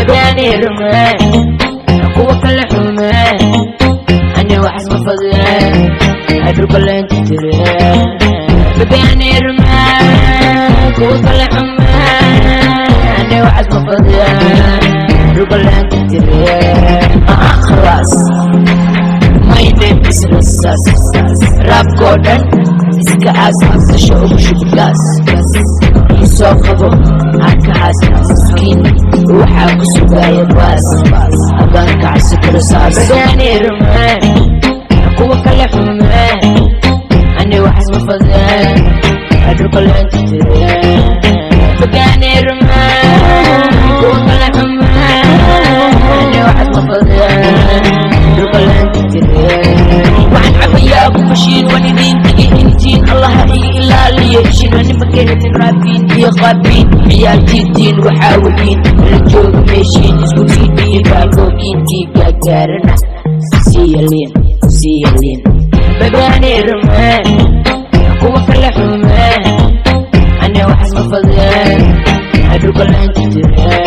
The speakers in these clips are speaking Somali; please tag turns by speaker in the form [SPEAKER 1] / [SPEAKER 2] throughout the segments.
[SPEAKER 1] Baby, rumee, kuwa kale xumee, ani waxas ma fadleen, dhulka leenta tire. Baby, rumee, kuwa kale xumee, ani waxas ma fadleen, dhulka leenta tire. Khalaas. My name is Rasas. Raabkoo dhan iska aas, dasha ugu shub gaas. Soo qabo arkahaas, miskiin waxaa ku sugaya baas, haddaan kacsi karo saas. Baby, rumee, kuwa kale xumee, ani waxas ma fadeen, dhulka leenta tire. Baby, rumee, kuwa kale xumee, ani waxas ma fadeen, dhulka leenta tire. Waxaan cabayaa ku fashiin, waan idin tigi intiin, Allaha iga ilaaliyo ishin. Anima kehelin raabiin iyo qaabiin, ciyaaltiitiin waxaa wadiin la jooga meeshiin, isku sii dhiibaa googiintii gaagaarana siiyaliin siiyaliin. Baby, rumee, kuwa kale xumee, ani waxas ma fadeen, dhulka leenta tire.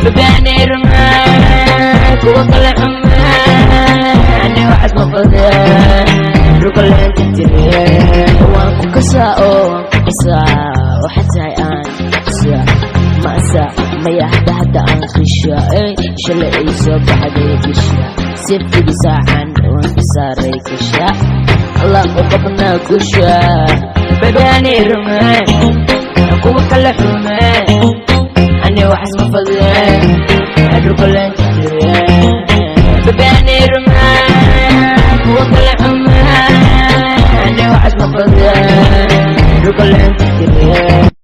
[SPEAKER 1] Baby, rumee, kuwa kale xumee, ani waxas ma fadeen, dhulka leenta tire. Waan ku kasaa oo waan ku kasaa, waxa tahay aan kasaa masa maya, hadda hadda aan qisha, ey shalay ay soo baxday bisha safigi saacan waan ka saaray gasha, Allah u qabnaa gusha. Baby, rumee, kuwa kale xumee, ani waxas ma fadeen, dhulka leenta tire. Baby, rumee, kuwa kale xumee, ani waxas ma fadeen, dhulka leenta tire.